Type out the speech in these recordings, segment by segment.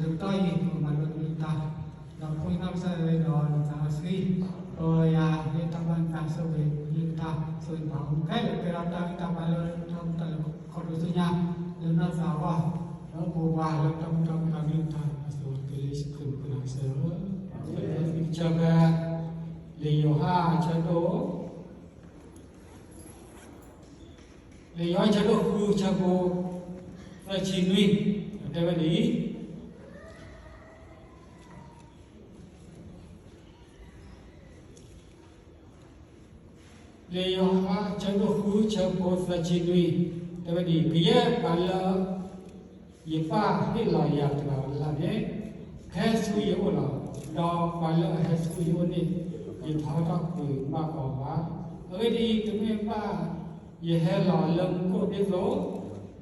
ဆၢကတီၢ်အံၤ ပကမၤလိကလုၢ်ကထါ, ဒီးဖိသၣ်ကစၢ်ယွၤဒီးနသးစီဆှံ, ပယၤဟ့ၣ်တၢ်ဘၣ်နသးဆိၣ်ဂ့ၤကလုၢ်ကထါ, ဆိၣ်ဂ့ၤဘၣ်အကဲထီၣ်တၢ်ဂံၢ်တၢ်ဘါလၢတၢ်မူတၢ်လၢခီဖျိဆူညါ, လၢနီၢ်သးအဂီၢ်, လၢပပှၤလၢတၢ်မူတၢ်ဘါကလုၢ်ကထါ, အဆိကတၢၢ်လၢယ့ၣ်ၡူးခရံာ်မူခိၣ်နၤကစၢ်ဧၢ. ဆၢဖဲ လံာ်ယိၤဟၣ်ဆၢဒိၣ် လံာ်ယိၤဟၣ်ဆၢဒိၣ်ဃုဆၢဖိ သၢဆံနွံ, အတဲဝဲဒ်အံၤ, လံာ်ယိၤဟၣ်ဆၢဒိၣ်ဃုဆၢဖိသၢဆံနွံ, တဲဝဲဒ်အံၤ, ကယဲၢ်ပှၤလၢ ယပၢ်ဟ့ၣ်လီၤယၤတဂၤလၢ်လၢ်န့ၣ်, ကဟဲဆူယအိၣ်လီၤ. ဒီးပှၤလၢအဟဲဆူယအိၣ်န့ၣ်, ယတဟီထီၣ်ကွံာ်ဘၣ်အီၤဘၣ်. အဂ့ၢ်ဒ်အံၤ, တမ့ၢ်ဘၣ်ယဟဲလီၤလၢမူခိၣ်ဒ်သိး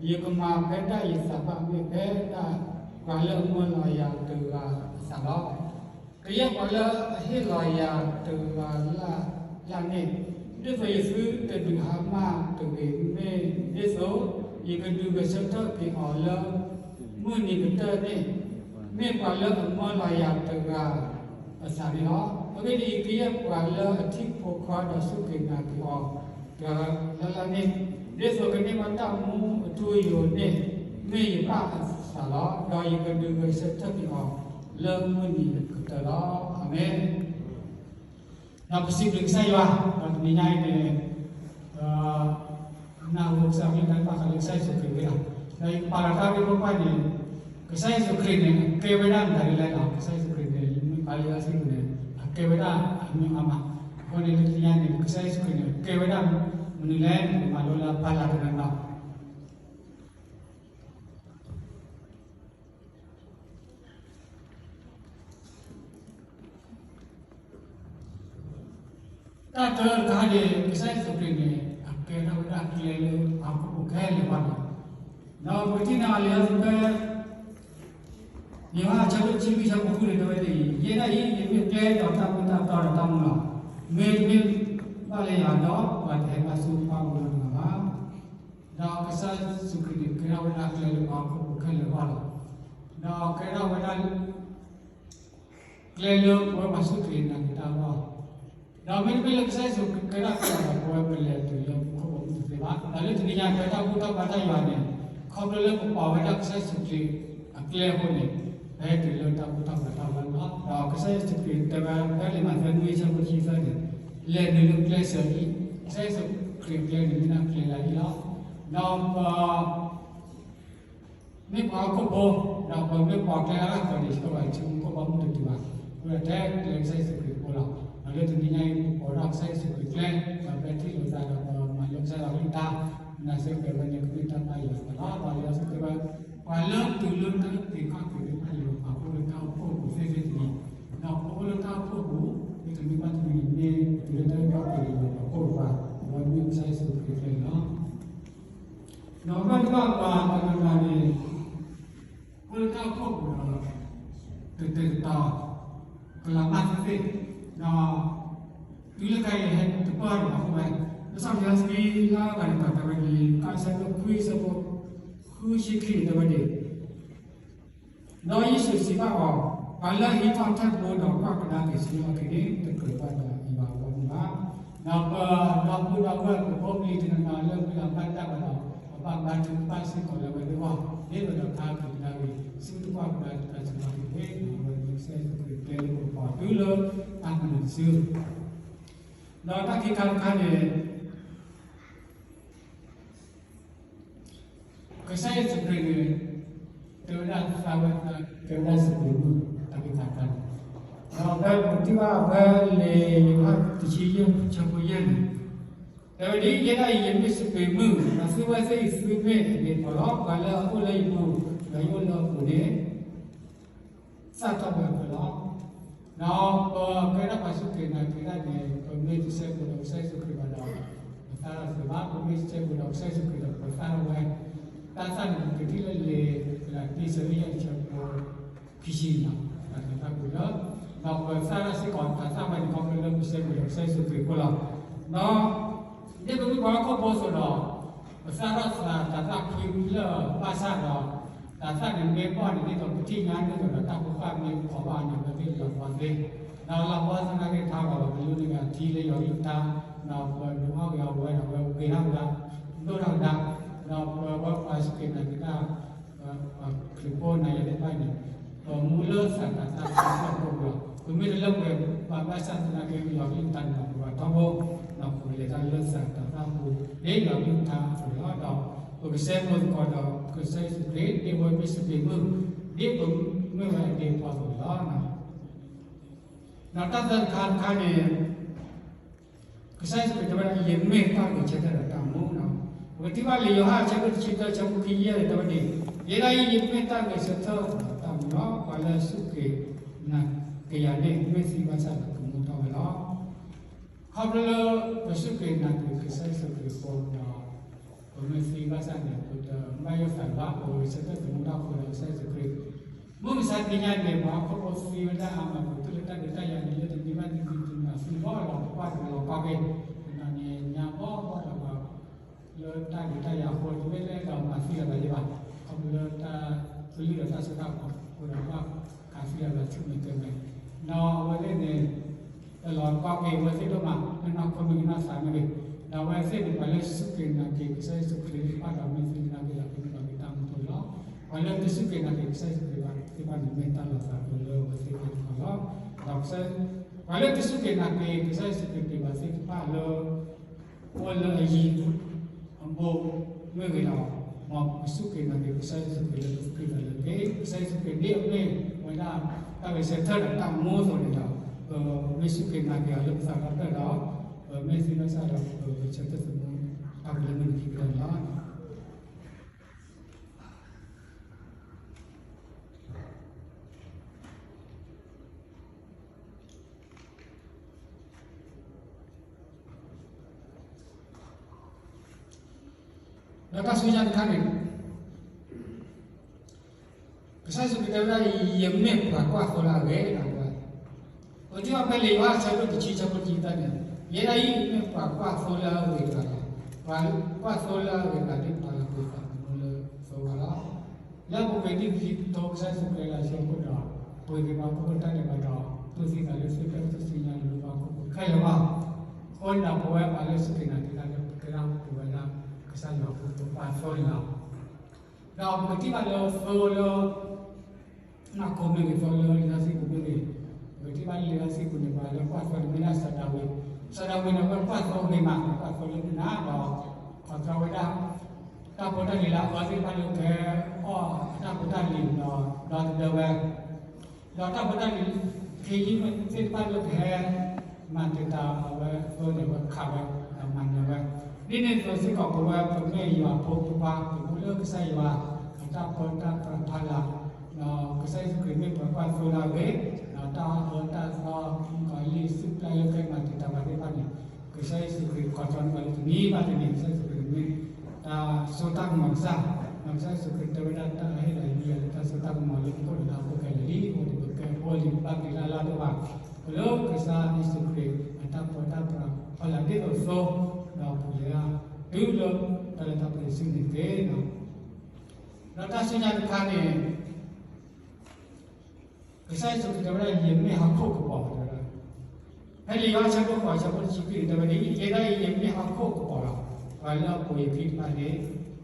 ယကမၤဖဲဒၣ်ယသးဘၣ်, မ့ၢ်ဖဲဒၣ်ပှၤလၢအမၢလီၤယၤတဂၤအသးလီၤ. ကယဲၢ်ပှၤလၢအဟ့ၣ်လီၤယၤတဂၤလၢ်လၢ်န့ၣ်, ဒ်သိးယသုတဒုးဟါမၢ်တဂ့ၤ, မ့ၢ်ဒ်သိးယကဒုးဂဲၤဆၢထၢၣ်က့ၤအီၤလၢ မုၢ်နံၤကတၢၢ်န့ၣ်, မ့ၢ်ပှၤလၢအမၢလီၤယၤတဂၤအသးန့ၣ်လီၤ. အဂ့ၢ်ဒ်အံၤ, ကယဲၢ်ပှၤလၢအထံၣ်ဖိခွါဒီးစူၢ်က့ၤနာ်က့ၤအီၤတဂၤလၢ်လၢ်န့ၣ်, ဒ်သိးကန့ၢ်ဘၣ်တၢ်မူအထူအယိာ်န့ၣ်, မ့ၢ်ယပၢ်အသးလီၤ. ဒီးယကဒုးဂဲၤဆၢထၢၣ်က့ၤအီၤလၢမုၢ်နံၤကတၢၢ်လီၤ. အၤမ့ၣ်. ဒီးပစံးဘျုးကစၢ်ယွၤ, ဒီးတနံၤညါအံၤန့ၣ်, နၢ်ဟူကစၢ်ယွၤကလုၢ်ကထါဘၣ်ဃးလၢကစၢ်ယ့ၣ်ၡူးခရံာ်အဂ့ၢ်လီၤ. ဒီးယကပာ်လီၤတၢ်ဂ့ၢ်မိၢ်ပှၢ်န့ၣ်, ကစၢ်ယ့ၣ်ၡူးခရံာ်န့ၣ် အကဲဝဲဒၣ်မတၤဒ်လဲၣ်လီၤ. ကစၢ်ယ့ၣ်ၡူးခရံာ်န့ၣ် မ့ၢ်ပှၤလၢအစံးပူၤန့ၣ် အကဲဝဲဒၣ်အမံၤအါမး. အဃိန့ၣ် လၢတနံၤညါန့ၣ် ကစၢ်ယ့ၣ်ၡူးခရံာ်န့ၣ် အကဲဝဲဒၣ်မနုၤလဲၣ်န့ၣ် ပမၤလိလၢဖးလၢ်တနီၤနီၤ တၢ်တၢတခါန့ၣ် ကစၢ်ယ့ၣ်ၡူးခရံာ်န့ၣ် အကဲထီၣ်ဝဲဒၣ်ကျဲလၢပှၤဟီၣ်ခိၣ်ဖိခဲလၢာ်ဘၣ်လီၤ. ဒီးပကထံၣ်န့ၢ်အီၤလံာ်စီဆှံဖဲ ယိၤဟၣ်အဆၢဒိၣ်တဆံလွံၢ်အဆၢဖိဃုန့ၣ် တဲဝဲဒ်အံၤ, ယဲဒၣ်အံၤ ယမ့ၢ်ကျဲဒီးတၢ်မူတၢ်တီဒီးတၢ်မူလီၤ. မ့တမ့ၢ်ဘၣ်လၢယၤဒီး ပှၤတဟဲဘၣ်ဆူယပၢ်အအိၣ်နီတဂၤဘၣ်. ဒီးကစၢ်ယ့ၣ်ၡူးခရံာ်န့ၣ် ကဲထီၣ်ဝဲဒၣ်ကျဲလၢပှၤဟီၣ်ခိၣ်ဖိခဲလၢာ်ဘၣ်လီၤ. ဒီးကဲထီၣ်ဝဲဒၣ် ကျဲလၢပဝဲပှၤစူၢ်က့ၤနာ်က့ၤတၢ်အဂီၢ်, ဒီးမ့တမ့ၢ်လၢကစၢ်ယ့ၣ်ၡူးခရံာ်ကဲထီၣ်ကျဲဒီး ပဝဲပလဲၤတုၤလၢမူခိၣ်ဘီမုၢ်တသ့ဘၣ်. ဒီးလၢတနံၤညါ ပတၢ်ဘူၣ်တၢ်ဘါတၢ်ယွၤန့ၣ်, ခီဖျိလၢပပိာ်ဝဲဒၣ်ကစၢ်ယ့ၣ်ၡူးခရံာ်အကျဲအဃိန့ၣ်, ပဟဲတုၤလၢတၢ်ဘူၣ်တၢ်ဘါတၢ်ယွၤလီၤ. ဒီးကစၢ်ယ့ၣ်ၡူးခရံာ်တဲဝဲ ဖဲလံာ်မးသဲနွံအဆၢဖိခံသၢန့ၣ်, လဲၤနုာ်လၢကျဲစၢၤအံၤ, ကစၢ်ယ့ၣ်ၡူးခရံာ်အကျဲန့ၣ် မ့ၢ်ဒၣ်ကျဲလၢအံၤလီၤ. ဒီးပ မ့ၢ်ပှၤဟီၣ်ခိၣ်ဖိ, ဒီးပမ့ၢ်ပိာ်ကျဲလၢအဂၤဃီန့ၣ် ဆှၢပှၤဆူမူခိၣ်ဘီမုၢ်တတုၤဘၣ်. အဃိဒီးထဲကျဲကစၢ်ယ့ၣ်ၡူးခရံာ်အဃိလီၤ. ဒီးလၢတနံၤညါအံၤ ပပိာ်ထီၣ်ကစၢ်ယ့ၣ်ၡူးခရံာ်ကျဲ, ဒီးပထံၣ်လိာ်သးဒီးပမၤလိကစၢ်ယွၤကလုၢ်ကထါ, နစ့ၢ်ကီးဝဲန့ၣ် ကမ့ၢ်တၢ်ဘၣ်ယွၤအသးလီၤ. ဒီးလံာ်စီဆှံတဲဝဲ, ပှၤလၢတုၤလၢတၢ်အုၣ်က့ၤခီၣ်က့ၤန့ၣ် ဘၣ်ယွၤပာ်ဖှိၣ်လၢတၢ်အိၣ်ဖှိၣ်အပူၤသ့သ့တနံၤ, ဒီးပအိၣ်လၢတၢ်အိၣ်ဖှိၣ်အပူၤ, မ့တမ့ၢ်ဘၣ်တမံၤန့ၣ် မ့ၢ်တုၤလၢတၢ်အုၣ်က့ၤခီၣ်က့ၤန့ၣ် ပှၤပာ်ဖှိၣ်ပှၤ, အဝဲမ့ၢ်ကစၢ်ယ့ၣ်ၡူးခရံာ်ကျဲန့ၣ်လီၤ. ဒီးဘၣ်တဘၣ်ပှၤတဂၤဂၤန့ၣ်, အိၣ်လၢတၢ်အိၣ်ဖှိၣ်ပူၤဒီး ကတဲာ်ကတီၤ, ကလီၤမၢ်သ့သ့, ဒီး တုၤလၢခဲအံၤဟဲတပၢၢ်ဒီးပှၤအိၣ်ဝဲ, လၢစီၤယိၤဟၣ်စကံလၢအဂၤန့ၣ် ပာ်တဲဝဲဒ်အံၤ, ကစၢ်ယိၤဟၣ်အဆၢဒိၣ်ခွံအဆၢဖိ ဃုဆံခံန့ၣ် တဲဝဲဒ်အံၤ, ဒီးယ့ၣ်ၡူးစံးဘၣ်အီၤ, ပှၤလၢအဟံးထီၣ်ထၢၣ်ဘိဒီးကွၢ်ကဒါက့ၤဆူယဟဲက့ၤန့ၣ် တကြၢးဘၣ်ဒီးယွၤအဘီအမုၢ်ဘၣ်. ဒီးပဒီပုၢ်ဒီဝဲၢ် ပဖိပလံၤတနီၤနီၤလၢမုၢ်လၢ်ဘၣ်တၢ်ဘၣ်ဒီး ပဘၣ်ဘါထုကဖၣ်စ့ၢ်ကီးလၢအဝဲသ့ၣ်အဂီၢ်, ဒ်သိးဒီးကဟဲက့ၤကဒါက့ၤ ဆူတကွၢ်ကဒါက့ၤတၢ်စံးဘၣ်က့ၤန့ၣ် အဝဲမ့ၢ်ကစၢ်ယ့ၣ်ၡူးခရံာ်ကျဲလၢပကပိာ်တုၤလၢတၢ်မၤနၢၤတစု ဒီးတၢ်ခံခါတခါန့ၣ် ကစၢ်ယ့ၣ်ၡူးခရံာ်န့ၣ် တဲဝဲဒၣ်သးဝဲသး ကဲဝဲဒၣ်စပံးမုၢ်တၢ်ဂ့ၢ်တခါန့ၣ်, ဒီးဖဲပထံၣ်ဘၣ်ဖဲလံာ်ယိၤဟၣ်တဆံယဲၢ်ဆၢဖိယဲၢ်န့ၣ်, တဲဝဲဒ်အံၤ, ယဲဒၣ်အံၤ ယမ့ၢ်စပံးမုၢ်, ဒီးသုဝဲသ့ၣ်အံၤသုမ့ၢ်အဒ့ပီၢ်လီၤ. ပှၤလၢအအိၣ်လၢယပူၤ, ဒီးယအိၣ်လၢအပူၤန့ၣ် သၣ်ထီၣ်ဝဲအဖၢလီၤ. ဒီးပကဲထီၣ်ပှၤစူၢ်က့ၤနာ်က့ၤတၢ်န့ၣ် ပမ့ၢ်တစဲဘူးဒီးကစၢ်ယ့ၣ်ၡူးခရံာ်ဘၣ်ဒီး ပသၣ်ထီၣ်တသ့ဘၣ်. ပမ့ၢ်တစဲဘူးဒီးကစၢ်ယ့ၣ်ၡူးခရံာ်ဒီး ပသၣ်ထီၣ်ဝဲ, တၢ်သၣ်န့ၣ် ပကထံၣ်လၢလံာ်ကလၤတံ အဆၢဒိၣ်ယဲၢ် အဆၢဖိခံဆံန့ၣ်လီၤ. တၢ်သၣ်ဝဲလၢ, ဒီးပသၣ်ထီၣ်စ့ၢ်ကီး တၢ်သၣ်ဝဲန့ၣ် ခီဖျိလၢပစဲဘူးဒီးကစၢ်ယ့ၣ်ၡူးခရံာ်အဃိလီၤ. ဒီး ဒ်ပမ့ၢ်ပှၤဟီၣ်ခိၣ်ဖိအသိးဒီး ပသၣ်ထီၣ်သးတၢ်သၣ်ဖှံဖျၢၣ်ဘၣ်ဆၣ်ဒီး တၢ်သၣ်န့ၣ်မ့ၢ်ဘီၣ်န့ၣ် ဒ်သိးပထံၣ်ညါဒ်သိးဒီးတၢ်ဖိခွါမ့ၢ်ဖီၣ်ဘၣ်န့ၣ် ပသ့ၣ်လီၤပှီၢ်သ့, ဒီးလီၤပှီၢ်သနာ်က့ထါဂီၤ ပလူန့ၢ်က့ၤအထံလၢယွၤကလုၢ်ကထါ, ဒီးပဒုးအီၣ်က့ၤအဝဲဒီး ပဂ့ၤထီၣ်ကဒါ, ဒိၣ်ထီၣ်ကဒါ, ဒီးပဝဲပှၤစူၢ်က့ၤနာ်က့ၤတၢ် ပှၤခရံာ်ဖိနာ်ယဲသ့ၣ်တဖၣ်န့ၣ် ပမူလၢသးတၢ်သၣ်ဖျၢၣ်အပူၤလီၤ. ပမ့ၢ်တလၢပှဲၤဘၣ်ဆၣ်သနာ်က့ ယွၤကလုၢ်ကထါန့ၣ်ဒီး ပဘၣ်ထီဘိ ဒီးပလဲၤတၢ်လၢသးတၢ်သၣ်ပူၤ ဒ်ယွၤကလုၢ်ကထါအသိးလီၤ. ဒီးပကစဲးမုာ်သကိးဒီး ကစၢ်ယ့ၣ်ၡူးခရံာ် ဒ်ပဝဲပစူၢ်က့ၤမုၢ် ဒ်ပမ့ၢ်ဝဲအဒ့အဖီအသိးလီၤ. ဒီးတၢ်သၢတခါတခါန့ၣ် ကစၢ်ယ့ၣ်ၡူးခရံာ်တဲဝဲဒၣ် ယမ့ၢ်တၢ်ဂဲၤဆၢထၢၣ်ဒီးတၢ်မူလီၤ. ပကထံၣ်ဘၣ်လံာ်ယိၤဟၣ်အဆၢဒိၣ်တဆံတၢ အဆၢဖိခံဆံယဲၢ်န့ၣ် တဲဝဲဒ်အံၤ, ယဲဒၣ်အံၤ ယမ့ၢ်တၢ်ဂဲၤဆၢထၢၣ်ဒီးတၢ်မူလီၤ. ပှၤလၢအစူၢ်က့ၤနာ်က့ၤယၤန့ၣ် မ့ၢ်သံဘၣ်ဆၣ်ဒီးကမူထီၣ်ဝဲလီၤ. ခီဖျိလၢပစူၢ်က့ၤနာ်က့ၤကစၢ်ယ့ၣ်ၡူးခရံာ်အဃိဒီး ပမ့ၢ်သံဘၣ်ဆၣ်န့ၣ် ပတဘၣ်ယိၣ်သးဘၣ်, ပဂဲၤဆၢထၢၣ်သမူထီၣ်အဃိဒီးကစၢ်ယ့ၣ်ၡူးခရံာ် မုၢ်မဆါတနံၤညါန့ၣ် ပှၤဟီၣ်ခိၣ်ဖိသံဝဲဒၣ်အါမး ပတူၢ်လၢတၢ်ဒုးတၢ်ယၤန့ၣ် လၢတနံၤဘၣ်တနံၤ တနံၤဘၣ်တနံၤ လီၤပှီၢ်က့ၤလီၤပှီၢ်က့ၤ, တနံၤညါဘီဘီဒီး လၢတၢ်ဒုးတၢ်ယၤအဃိ တမ့ၢ်လၢအဲၣ်ဒိးမၤသံအီၤလၢၤဘၣ်, ခီဖျိလၢတၢ်ကလုၢ်ဒီးတၢ်စိတၢ်ကမီၤအဃိဒီး ဘၣ်ခးသံအီၤလၢၤဆူမဲာ်တဲမဲာ်, ဒီးအဝဲသ့ၣ်န့ၣ် တလီၤပှီၢ်က့ၤအဝဲသ့ၣ်ဒိၣ်မး နီၢ်ခိမ့ၢ်ဂ့ၤနီၢ်သးမ့ၢ်ဂ့ၤ, ဒီးအဝဲသ့ၣ်န့ၣ် ပှၤလၢစူၢ်က့ၤနာ်က့ၤကစၢ်ယ့ၣ်ၡူးခရံာ်တဖၣ်ဒီး မ့ၢ်သ့ၣ်ညါက့ၤဒီး ကမ့ၢ်ဒီးက့ၤတၢ်မူအသိးလီၤ. ပှၤလၢတစူၢ်က့ၤနာ်က့ၤကစၢ်ယ့ၣ်ၡူးခရံာ်ဘၣ်သ့ၣ်တဖၣ်န့ၣ် မ့ၢ်တၢ်လီၤသးအဃိလၢအဝဲသ့ၣ်တဖၣ်လီၤ. ဒီးပှၤလၢတစူၢ်က့ၤနာ်က့ၤကစၢ်ယ့ၣ်ၡူးခရံာ်ဘၣ်သ့ၣ်တဖၣ်လၢ အိၣ်လၢအယံၤအဘူးမ့ၢ်ဂ့ၤဒီး မ်ပစူၢ်က့ၤနာ်က့ၤကစၢ်ယ့ၣ်ၡူးခရံာ်လၢပသးခုဒီးလၢက့ၤ ကစၢ်ယ့ၣ်ၡူးခရံာ်ဒ်အမ့ၢ်ဝဲဒၣ် တၢ်ဂဲၤဆၢထၢၣ်ဒီးတၢ်မူအသိးန့ၣ်ဒီး ပမ့ၢ်စူၢ်က့ၤနာ်က့ၤအီၤလၢပသးဒီဖျၢၣ်ဒီး ပမ့ၢ်သံဘၣ်ဆၣ်ဒီး ပဂဲၤဆၢထၢၣ်သမူ တၢ်ကလၢမုၢ်နံၤခံကတၢၢ်န့ၣ်လီၤ. ဒီးတၢ်ဆူညါတခါန့ၣ် ကစၢ်ယ့ၣ်ၡူးခရံာ်တဲဝဲဒၣ် ယမ့ၢ်ပှၤကွၢ်သိလၢအဂ့ၤလီၤ. ပထံၣ်ဘၣ်ဖဲလံာ်ယိၤဟၣ်အဆၢဒိၣ်တဆံ အဆၢဖိတဆံသၢန့ၣ် ယဲဒၣ်အံၤမ့ၢ်ပှၤကွၢ်သိလၢအဂ့ၤတဂၤလီၤ. ပှၤကွၢ်သိလၢအဂ့ၤတဂၤ ဒ်ပှၤလၢအပှ့ၤသးသမူလၢသိဂၤလီၤ. လၢပပှ့ၤဒ်ပထံပကီၢ်ကစၢ်ယ့ၣ်ၡူးခရံာ်လၢအဆၢအဃိဒီး ပှ့ၤက့ၤပှၤဟီၣ်ခိၣ်ဖိတၢ်ဒဲးဘးဒီး တူၢ်သံသးလၢသ့ၣ်ဖျၢၣ်ထူၣ်စုညါလၢပှၤဟီၣ်ခိၣ်ဖိခဲလၢာ်လီၤ. အဃိန့ၣ်ဒီးပဝဲပှၤလၢစူၢ်က့ၤနာ်က့ၤတၢ်လၢပကဲဒၣ်ပဝဲဒၣ် ကစၢ်ယွၤအဖိခွါသိန့ၣ်လီၤ. ဒီးပကထံၣ်ဘၣ်လၢသိလၢ နီၢ်ခိမ့ၢ်ဂ့ၤ သိလၢလံာ်စီဆှံပူၤမ့ၢ်ဂ့ၤ, ပကထံၣ်ဘၣ်လၢလံာ်စီဆှံပူၤန့ၣ် ပှၤလၢကွၢ်သိန့ၣ်မ့ၢ်ဒၣ်စီၤဒၤဝံး, စီၤဒၤဝံးန့ၣ် အဝဲကွၢ်သိဂ့ၤမး ကွၢ်သိလၢမုၢ်နၤဒီး ခီၣ်သီဝဲဒၣ် တၢ်ဖိတၢ်လံၤလၢအအၢသ့ၣ်တဖၣ်လၢကဟဲ အီၣ်အတၢ်ဖိတၢ်လံၤဒီး ဒီသဒၢဝဲ ဒီးတၢ်ဖိတၢ်လံၤ ခ့ယုၢ်သ့ၣ်တဖၣ်လၢကဟဲ မၤတံာ်တာ်အဝဲအသိန့ၣ် အဝဲခးဝဲ ဒီးမၤနၢၤဝဲ, ဒ်န့ၣ်အသိးစ့ၢ်ကီး ပဝဲပမ့ၢ်ယွၤအဖိခွါ ပမူလၢကစၢ်ယွၤအတၢ်ပၢတၢ်ပြးဖီလာ်, ဒီးကစၢ်ယ့ၣ်ၡူးခရံာ်မ့ၢ်ပှၤကွၢ်သိလၢအဂ့ၤ, ဒီးတၢ်အၢတၢ်သီ ကီၤလံၢ်စုပျၢ်လၢကဲမၤတံာ်တာ်ပှၤသ့ၣ်တဖၣ်န့ၣ် ကစၢ်ယ့ၣ်ၡူးခရံာ်ခီၣ်ထီန့ၢ်ပှၤလၢတနံၤဘၣ်တနံၤ ကစၢ်ယ့ၣ်ၡူးခရံာ်မ့ၢ် တၢ်စိတၢ်ကမီၤကစၢ်, ဒီးကစၢ်ယ့ၣ်ၡူးခရံာ်တဲဝဲဒၣ်တၢ်ဟ့ၣ်လီၤယွၤလၢတၢ်စိတၢ်ကမီၤလၢပခိၣ်ဒီးလၢအဖိခဲလၢာ်လံ, အဃိန့ၣ်ပကဲဖိလံၤဘၣ်က့ၤလၢ်လၢ်တအိၣ်ဘၣ်, ပလၢကစၢ်ယ့ၣ်ၡူးခရံာ်အတၢ်ပၢတၢ်ပြးဖီလာ်ဒ်သိးသိ, ဒီးပလဲၤဒၣ်တုၤလၢတၢ်လၢတၢ်ပှဲၤတစုန့ၣ်တက့ၢ်. ဒီးတၢ်ဆူညါတခါန့ၣ် ကစၢ်ယ့ၣ်ၡူးခရံာ်တဲဝဲဒၣ် ယမ့ၢ်ဟီၣ်ခိၣ်ကပီၤတဲဝဲဒၣ်, ဖဲလံာ်ယိၤဟၣ်အဆၢဒိၣ်ဃိး အဆၢဖိတဆံခွံန့ၣ် တဲဝဲဒ်အံၤ, ယဲဒၣ်အံၤ ယမ့ၢ်ဟီၣ်ခိၣ်ကပီၤလီၤ. ပှၤလၢအပိာ်ယခံတဖၣ်န့ၣ် တၢ်ဘၣ်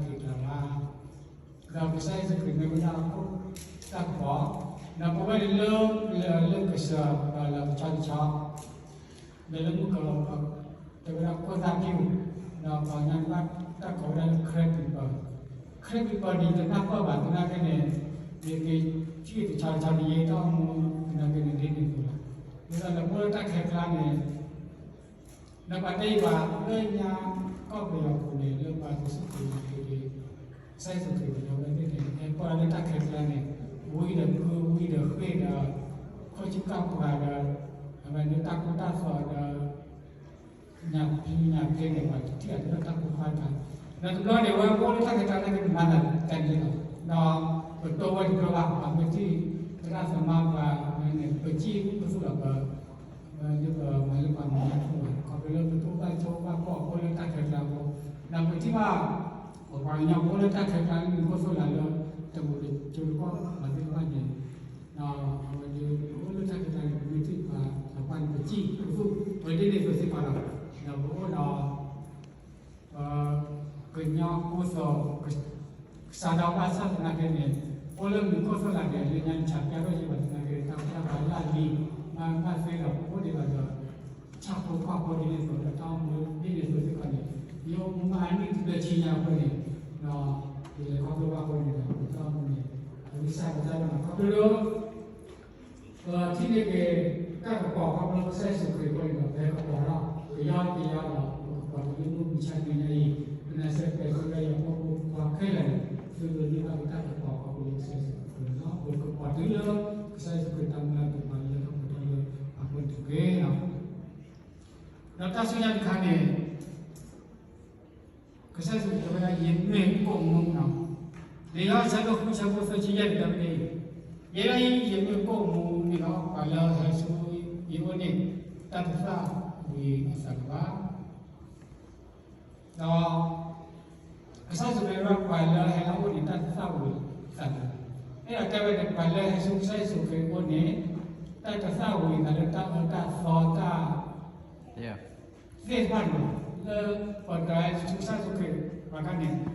ဝဲလၢအက့ၤကျါဘၣ်. ဒီးကစၢ်ယ့ၣ်ၡူးခရံာ်မ့ၢ်ဝဲဒၣ်ဟီၣ်ခိၣ်တၢ်ကပီၤ, ဒီးပဝဲလၢ လၢကစၢၢ်ဒီးလၢကဆီတဆီ ဒီးလၢမုၢ်ကီၤလီၤ တဲဝဲဒၣ်ခိၣ်သၣ်ဖၠူၣ်, ဒီးပှၤကညီတဖၣ်တၢ်ကိးဝဲဒၣ်လၢ Craig's Pepper, Craig's Pepper န့ၣ် ယတနၢ်ပၢၢ်ဘၣ်သနာ်က့န့ၣ်, ယကထံၣ်တဆီတဆီန့ၣ် ယတၢ်အိၣ်မူသနာ်က့န့ၣ် ဒ်န့ၣ်အသိးလီၤ. ဒ်သိးဒီးပအိၣ်လၢတၢ်ခဲကျါန့ၣ် ဒီးပှၤတဲယၤဘၣ် လၢညါကီၢ်ပယီၤပူၤန့ၣ် လၢပှၤတစူၢ်က့ၤနာ်က့ၤ ကစၢ်ယ့ၣ်ၡူးခရံာ်န့ၣ် အဝဲသ့ၣ်န့ၣ် ဟဲပၢၢ်လၢတၢ်ခဲကျါန့ၣ် ဝံၤဒီးကု ဝံၤဒီးဃ့ၢ်ဒီး ခိၣ်ဆူၣ်ကၢ်ပှၤဒီး အဝဲန့ၣ်တၢ်ကိၢ်တၢ်သီဒီး ညၣ်ဖံးညၣ်ဖဲန့ၣ် ပှၤတထံၣ်အီၤလၢတၢ်ကိၢ်ခါတခါ, ဒီးတဘျီန့ၣ် ဝဲပအိၣ်လၢတၢ်ခဲကျါန့ၣ် ကမၤသးတၢ်န့ၣ်လီၤ. ဒီးပတိၢ်ဝဲတဘျီဘၣ် ပှၤမ့ၢ်ထံၣ်သရၣ်သမါပှၤန့ၣ် ပစံၣ်ပသူၣ်ဒီးပ ဒ်ပမၤလၢပှၤမၤညါတဖၣ်ဘၣ် ခီဖျိလၢပတအိၣ်ဘၣ်ဆိးဘၣ်ကီၢ် ပအိၣ်လၢတၢ်ခဲကျါအဃိ, ဒီးပထံၣ်ဘၣ် ပပှၤကညီဖိလၢတၢ်ခဲကျါလၢနံၤခိၣ်သိၣ်လာ်လၢ စးထီၣ်ဘၣ်ဆၣ်သနာ်က့န့ၣ်, အိၣ်လၢမုၢ်ခိၣ်သၣ်နာ်က့ လၢညါဆၣ်ပျၢ်ထီၣ်ယံၤဘၣ်သနာ်က့ တၢ်ဖီၣ်တၢ်ဘါလၢ်လံ, မၤမၤသ့ဒီး အိၣ်ဒံးဘၣ်ဒီး ဆၣ်ဖိကီၢ်ဖိဒ်န့ၣ်အသိး တၢ်အိၣ်မူဒ်န့ၣ်အသိးစ့ၢ်ကီးန့ၣ်, ယအိၣ်မူမးအနံၣ်တဘျဲၣ်ဆံညါအဃိန့ၣ်, ဒီးယလဲၤခီဖျိဘၣ်အဃိန့ၣ်ဒီး တၢ်အိၣ်မူန့ၣ် အဝံသးစူၤတၢ်လၢမၤခီဖျိလၢ ပထံၣ်န့ၢ်က့ၤ တၢ်ကပီၤခီဖျိကစၢ်ယ့ၣ်ၡူးခရံာ်အဃိန့ၣ်ဒီး ပကပီၤလီၤ. ကယီကယီဒီး ပကပီၤတုၤလၢမုၢ်မဆါတနံၤညါအံၤ, ပနာ်စ့ၢ်ကီးလၢယွၤဖိမုၣ်ဖိခွါခဲလၢာ်န့ၣ် သုကဒိးန့ၢ်ဘၣ်က့ၤတၢ်ကပီၤခီဖျိကစၢ်ယ့ၣ်ၡူးခရံာ်လီၤ. ပကပီၤတုၤလၢ ကစၢ်ယ့ၣ်ၡူးခရံာ်တၢ်မုၢ်လၢ်ကပီၤလၢတၢ်ကပီၤလၢအဃိန့ၣ်တက့ၢ်လီၤ. ဒီးတၢ်ဆူညါတခါန့ၣ် ကစၢ်ယ့ၣ်ၡူးခရံာ်တဲဝဲဒၣ် ယမ့ၢ်ကိၣ်မူလီၤ. လံာ်ယိၤဟၣ်အဆၢဒိၣ်ဃုဆၢဖိသၢဆံယဲၢ်န့ၣ်တဲဝဲဒၣ်, ယဲဒၣ်အံၤ ယမ့ၢ်ကိၣ်မူန့ၣ်လီၤ. ပှၤလၢအဟဲဆူယအိၣ်န့ၣ် တၢ်တသၣ်ဝံၤအသးလၢၤဘၣ်. ဒီး ကစၢ်ယ့ၣ်ၡူးခရံာ်တဲဝဲဒၣ် ပှၤလၢအဟဲလၢအအိၣ်န့ၣ် တၢ်တသၣ်ဝံၤအသးလၢၤဘၣ်. အဲၣ်ဒိးတဲဝဲဒၣ် ပှၤလၢအဟဲဆူကစၢ်ယ့ၣ်ၡူးခရံာ်အအိၣ်န့ၣ် တၢ်တသၣ်ဝံၤအသးလၢတၢ်အၢတၢ်သီတၢ် သ့ၣ်တဖၣ်န့ၣ် လၢပှၤတဂၤဟဲဆူကစၢ်ယ့ၣ်ၡူးခရံာ် ပှၤတဂၤန့ၣ် တၢ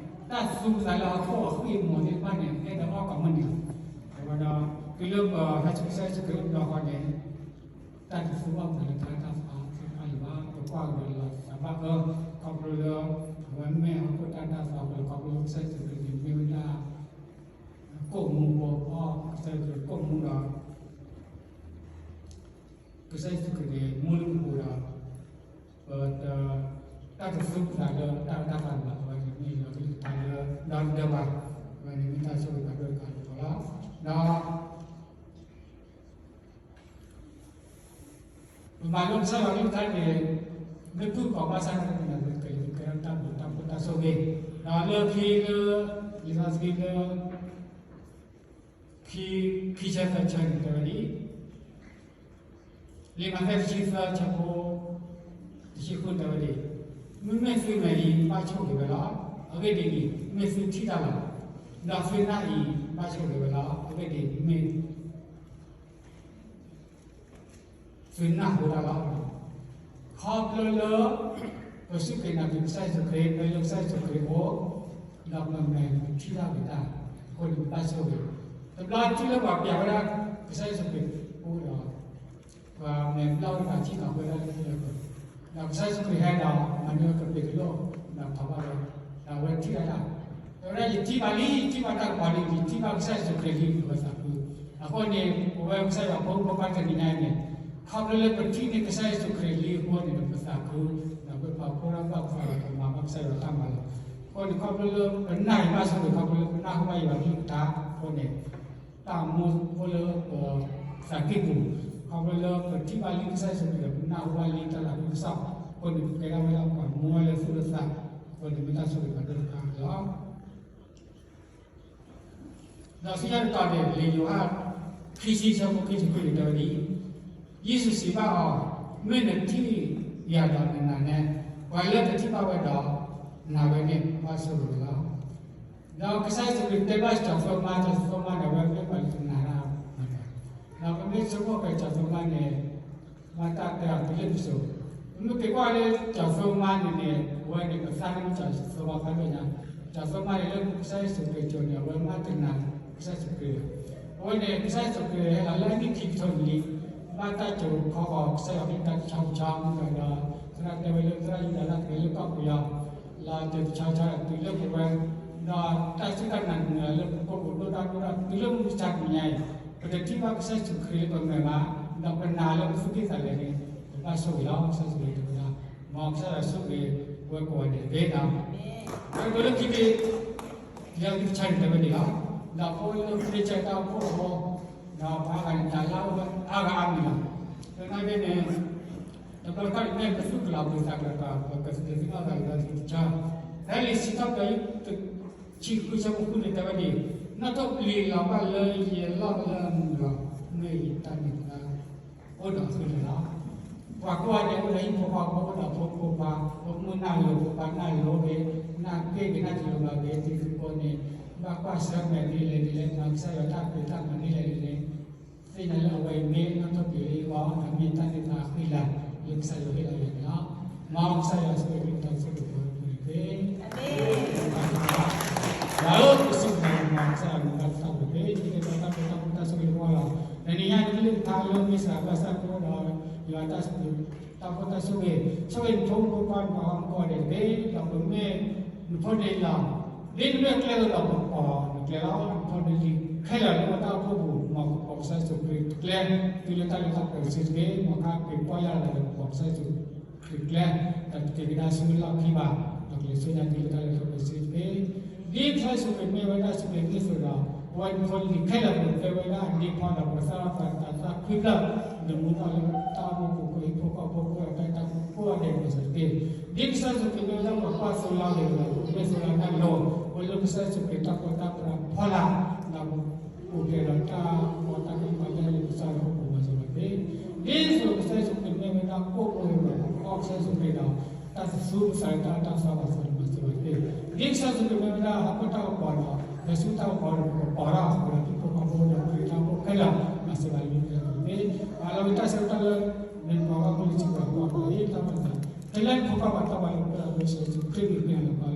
်သူသးလၢအခိၣ်အဃံအမူးသ့ၣ်တဖၣ်န့ၣ် အဲၣ်ဒိးအီၣ်ကိးမုၢ်နံၤလီၤ. အဝဲဒီး တုၤလၢပဟဲဆူကစၢ်ယ့ၣ်ၡူးခရံာ်အအိၣ်တဘျီဃီန့ၣ် တၢ်တသူအီၣ်ပသးလၢတၢ်အၢတၢ်သီသ့ၣ်တဖၣ်လၢၤဘၣ်. ပကွၢ်ကဒီးလီၤသးဘၣ်အၢ ခီဖျိလၢ အဝဲမ့ၢ်ဟီၣ်ခိၣ်တၢ်တၢ်သီ ခီဖျိလၢကစၢ်ယ့ၣ်ၡူးခရံာ်န့ၣ် မ့ၢ်ဝဲဒၣ် ကိၣ်မူဖိအီၤ ကစၢ်ယ့ၣ်ၡူးခရံာ်ကိၣ်မူဒီး ကစၢ်ယ့ၣ်ၡူးခရံာ်န့ၣ် မူလၢမူပူၤဒီး ပတ တၢ်တသူပသးလၢတၢ်အၢတၢ်သီဘၣ်. အဝဲန့ၣ်မ့ၢ်ယွၤကလုၢ်ကထါလၢ ဒီဒၢဘၣ်. အဝဲန့ၣ်မ့ၢ်တၢ်ဆိၣ်ဂ့ၤဘၣ်ဒိၣ်တခါလီၤ. ဒီး ပမၤလိကစၢ်ယွၤကလုၢ်ကထါန့ၣ် မ့ၢ်ဖုၣ်ကိာ်ဘၣ်ဆၣ်သနာ်က့န့ၣ် ပကလဲၤကဲထီၣ်တၢ်ဘျုးတၢ်ဖှိၣ်တၢ်ဆိၣ်ဂ့ၤ, ဒီးလၢခံလၢ လံာ်စီဆှံလၢ ခံ ခံဆၢသၢဆၢန့ၣ်တဲဝဲဒ်အံၤ, လံာ်မးသဲတဆံသၢဆၢဖိ တဆံဃုတဲဝဲဒ်အံၤ, မ့မ့ၢ်သုမဲာ်အံၤ ဘၣ်ဆိၣ်ဂ့ၤဝဲလီၤ. အဂ့ၢ်ဒ်အံၤ, မ့ၢ်သုထံၣ်တၢ်လီၤ. ဒီးသုနၢ်အံၤ ဘၣ်ဆိၣ်ဂ့ၤဝဲလီၤ. အဂ့ၢ်ဒ်အံၤ, မ့ၢ် သုနၢ်ဟူတၢ်လီၤ. ခီဖျိလၢ ပစူၢ်က့ၤနာ်က့ၤကစၢ်ယ့ၣ်ၡူးခရံာ် မ့ၢ်လၢကစၢ်ယ့ၣ်ၡူးခရံာ်အအိၣ်, ဒီးပမဲာ်ထံၣ်ဘၣ်က့ၤတၢ်အဃိန့ၣ် ပဘၣ်ဆိၣ်ဂ့ၤ. တဘျီထံၣ်လၢပှၤပျးဝဲဒၣ် ကစၢ်ယ့ၣ်ၡူးခရံာ်အအိၣ်ဒီး ပှၤမဲာ်ဘျီၣ်ဝဲဒၣ်ထံၣ်နီၤဝဲဒၣ်လၢပျၢၤ, ဒီးကစၢ်ယ့ၣ်ၡူးခရံာ်ဟဲဒီး မၤန့ၢ်ဝဲကပ့းကလိၣ်, ဒီးထီၣ်ဘၣ်ဝဲ, ဒီးအဝဲထံၣ်ဝဲဒၣ်, တဲဝဲဒၣ် ယထံၣ်ဘၣ်လံ, ယထံၣ်ဘၣ်တၢ်ကပီၤလံ, ယထံၣ်ဘၣ်ကစၢ်ယ့ၣ်ၡူးခရံာ်လံ, အဝဲသးခု. အဃိန့ၣ် ပဝဲကစၢ်ယွၤဖိမုၣ်ဖိခွါတနံၤညါအံၤန့ၣ်, ခီဖျိလၢပထံၣ်န့ၢ်ကစၢ်ယ့ၣ်ၡူးခရံာ်လံအဃိန့ၣ်ဒီး ပသးခု, ဒီးပပာ်ဖှိၣ်ထီၣ်ဘၣ်ပသးဒီး ပမၤဘၣ်ကစၢ်ယွၤတၢ်မၤလီၤ. အဃိန့ၣ် ခီဖျိလၢပနၢ်အံၤဘၣ်ဆိၣ်ဂ့ၤ ခီဖျိလၢပနၢ်ဟူဘၣ်ယွၤကလုၢ်ကထါအဃိန့ၣ် တၢ်မူအိၣ်လၢပသးကံၢ်ပူၤ, ခီဖျိလၢပထံၣ်ဘၣ်လံကစၢ်ယ့ၣ်ၡူးခရံာ်ဒီး ပနၢ်ဟူဘၣ်လံတၢ်သးခုကစီၣ်အဃိန့ၣ် ပကဲထီၣ်ဝဲဒၣ်ပှၤမူဝဲလၢသူၣ်လၢသးအဃိန့ၣ် မ့ၢ်တၢ်ဆိၣ်ဂ့ၤဘၣ်ဒိၣ်တခါလီၤ. ဒီးဆူညါတတီၤန့ၣ် လံာ်ယိၤဟၣ် ခံဆံဆၢဖိခံဆံခွံန့ၣ်တဲဝဲဒ်အံၤ, ယ့ၣ်ၡူးစံးဘၣ်အီၤ, မ့ၢ်နထံၣ်ယၤဒီးနနာ်နဲ, ပှၤလၢတထံၣ်ဘၣ်ဝဲဒီး နာ်ဝဲန့ၣ် ဘၣ်ဆိၣ်ဂ့ၤဝဲလီၤ. ဒီးကစၢ်ယ့ၣ်ၡူးခရံာ်တဲဘၣ်စီၤသိမါ, စီၤသိမါန့ၣ် အဝဲမ့ၢ်ပှၤလၢတနာ်တၢ်, ဒီးပမ့ၢ်ဆိကမိၣ်ဖဲစီၤသိမါန့ၣ် ဘၣ်တၢ်တဲအီၤတုၤလၢပစိၤ, ပမ့ၢ်က့ၤကွၢ်လၢစီၤသိမါန့ၣ်န့ၣ် အဝဲန့ၣ် ပသးန့ၣ်မ့ၢ်စီၤသိမါဖးဒိၣ်ညါ, စီၤသိမါန့ၣ်လၢကစၢ်ယ့ၣ်ၡူးခရံာ်စိၤန့ၣ် အဝဲမ့ၢ်တနာ်ကစၢ်ယ့ၣ်ၡူးခရံာ်, အဝဲန့ၣ် ကစၢ်ယ့ၣ်ၡူးခရံာ်ဟဲလီၤလၢနံၣ်ခံကထိနံၤလံ, ဘၣ်တၢ်စိာ်ခီဃီၤကစၢ်ယွၤကလုၢ်ကထါတဆီတဆီမ့ၢ်ဒီး သရၣ်တဲဝဲလၢသရၣ်ယူဒၤလၢကလဲၤလၢကီၢ်ပယီၤ လီၤတဆီတဆီတုၤလၢပဝဲ, ဒီးတၢ်စူၢ်တၢ်နာ်န့ၣ်လၢပကိာ်ပူၤဒိၣ်ဒိၣ်ဒိၣ်ဒိၣ်တုၤလၢမုၢ်မဆါတနံၤညါအံၤ, ပတထံၣ်ဘၣ်ကစၢ်ယ့ၣ်ၡူးခရံာ်လၢပမဲာ်ဘၣ်, ဒီးပနာ်လၢပသူၣ်ကံၢ်သးလဲန့ၣ်, ပဘၣ်ဆိၣ်ဂ့ၤလီၤ. ကစၢ်ယ့ၣ်ၡူးခရံာ်တဲဝဲဒၣ်, မ်ကစၢ်ယွၤဆိၣ်ဂ့ၤဝဲကိးဂၤဒဲးတက့ၢ်. ဒီးလၢခံက့ၤ ယၤကဆၢန့ၣ်တဲဝဲဒ်လီၤ, ဒီးဖိလၢပျ့ၤဆၢတၢ်အိၣ်ဖှိၣ်အဃိ, ဒီးပှၤအါဂၤန့ၣ် တၢ်လၢအါဂၤအါမံၤလီၤ. သနာ်က့န့ၣ် တဘျီတခီၣ်န့ၣ် မ့ၢ်ပသူၣ်ကလၤပသးကလၤပှၤ ပကသဒၢသုနီၢ်သးလၢသုတဆၢ, ဖဲလံာ်စံးထီၣ်ပတြၢၤ ဆံဃုဆၢဖိဃုန့ၣ်တဲဝဲဒ်အံၤ, နီၣ်ထိၣ်ပျံၤလီၤဘၣ်လၢယလီၢ်လၢအမုာ်လီၤ, မ့ၢ်ယတၢ်န့ၢ်သါ အိၣ်ဒီးအဃိန့ၣ်လီၤ. ပှၤကိးဂၤဒဲးအိၣ်ဒီးဟံၣ်ဖိဃီဖိ အိၣ်ဒီးဖိဖိခွါ, ဖိမုၣ်နၢ်လိၤ ဖိခွါနၢ်လိၤဂ့ၤ, နၢ်က့ၢ်ဂ့ၤ နၢ်တလိၤဘၣ်ဂ့ၤ တံၤသကိးန့ၣ် ဘၣ်ကွၢ်ဆၢၣ်မဲာ်ဒ်လဲၣ်ဒ်လဲၣ် မၤကစၢ်ယွၤတၢ်ဖံးတၢ်မၤဒ်လဲၣ်ဒ်လဲၣ်, သ့ၣ်ညါလၢအဝဲအံၤမ့ၢ်နီၣ်ထိၣ်ပျံၤလံအဂီၢ် ဒီးမ့ၢ်တၢ်န့ၢ်သါအဃံအလၤ လၢကစၢ်ယွၤဟ့ၣ်လီၤယၤန့ၣ်လီၤ. မ်ကစၢ်ယွၤဆိၣ်ဂ့ၤကလုၢ်ကထါဆိၣ်ဂ့ၤပှၤကိးဂၤဒဲးတက့ၢ်. အၤမ့ၣ်. ယွၤဧၢ, ပစံးဘျုးနၤ ကစၢ်ယွၤ နဘၣ်သးဝဲဖဲ ယကတဲတၢ်ဘျုးတၢ်ဖှိၣ်တၢ်ဆိၣ်ဂ့ၤတဘျီလီၤ. နနံၤညါ နကလုၢ်ကထါလၢမ့ၢ်စှၤဘၣ်ဆၣ်ကအိၣ်ဒီး ယွၤတၢ်ဘျုးတၢ်ဖှိၣ်တၢ်ဆိၣ်ဂ့ၤ, ဆိၣ်ဂ့ၤနဖိမုၣ်ဖိခွါ နပှၤဂီၢ်မုၢ်ကိးဂၤဒဲးတက့ၢ်. ဒီးပမ့ၢ်နဖိနလံၤလီၤ. ဒ်နမ့ၢ်ကျဲဂ့ၤဒီး ပကပိာ်နကျဲလီၤ. နဖိနလံၤခဲလၢာ် လၢတၢ်အိၣ်ဖှိၣ်ပူၤ မ်ကပိာ်ကစၢ်ယ့ၣ်ၡူးခရံာ်ကျဲ တုၤလၢတၢ်လဲၤထီၣ်ပှဲၤစ့တက့ၢ်. မ်ခါက့ၤပီၢ်ယၢ်လီၤဒီး ကပိာ်ကစၢ်ယ့ၣ်ၡူးခရံာ်ကျဲ ဒီးတက့ၤကဒါဆူလီၢ်ခံဘၣ်, ဒီးကလဲၤဆူညါတုၤလၢတၢ်လဲၤထီၣ်ပှဲၤစ့တက့ၢ်. ဒ်ကစၢ်ယ့ၣ်ၡူးခရံာ်မ့ၢ်ဝဲဒၣ်စူၢ်က့ၤနာ်က့ၤအသိးဒီး ပဝဲနဖိနလံၤခဲလၢာ် ပကကဲဝဲဒၣ်အဒ့ဖီဒီး ပကစၢ်လၢပှၤတၢ်သးခုဖျၢၣ် နမူနီၣ်လၢတၢ်အိၣ်ဖှိၣ်ပူၤ ကဟံၣ်ဖိဃီဖိကိးဂၤဒဲးကိးဂၤဒဲးမၤစၢၤတက့ၢ်. ဒ်ကစၢ်ယ့ၣ်ၡူးခရံာ်မ့ၢ်ဝဲဒၣ်ပှၤကွၢ်သိလီၤက့ၤဒီး ပကမ့ၢ်သိလီၤတၢ်လိၤ အိၣ်လၢကစၢ်ယ့ၣ်ၡူးခရံာ်တၢ်ပီးတၢ်ပြးဖီလာ် ဒီးပကပူၤဖျဲးဒီးတၢ်ကီတၢ်ခဲ ပှၤယၢ်လၢကစၢ်ယွၤအပူၤမၤစၢၤဘၣ်တက့ၢ်. ဒ်သိးကစၢ်ယ့ၣ်ၡူးခရံာ်မ့ၢ်ဝဲဒၣ်ကိၣ်ဖိဒီး ပကအီၣ်ကစၢ်ယ့ၣ်ၡူးခရံာ်ဒီး တၢ်တသူကစၢ်ယွၤတၢ် တၢ်သးဘၣ်သးဒီးမၤစၢၤဘၣ်တက့ၢ်. ဒ်ကစၢ်ယ့ၣ်ၡူးခရံာ်မ့ၢ်ဝဲဒၣ်ဟီၣ်ခိၣ်တၢ်ကပီၤဒီး လဲၤဆူတၢ်ကပီၤဒီး ပကပီၤထီၣ်အဃိဒီး ဟံၣ်ဖိဃီဖိဒီးခရံာ်ဖိခဲလၢာ် မၤစၢၤဘၣ်လၢပှၤတက့ၢ်. ပှၤလီၤက့ၤတၢ်ဆၢကတီၢ်လၢ နပှၤဂီၢ်မုၢ်လၢထံကီၢ်အဂီၢ် ပှၤအံၤတၢ်မၤသး ဖဲလၢနဖိခွါပှၤတီပှၤလိၤ ပၢ်အဖိစီဆှံခရံာ်န့ၣ် မ့ၢ်အလီၤဘၣ်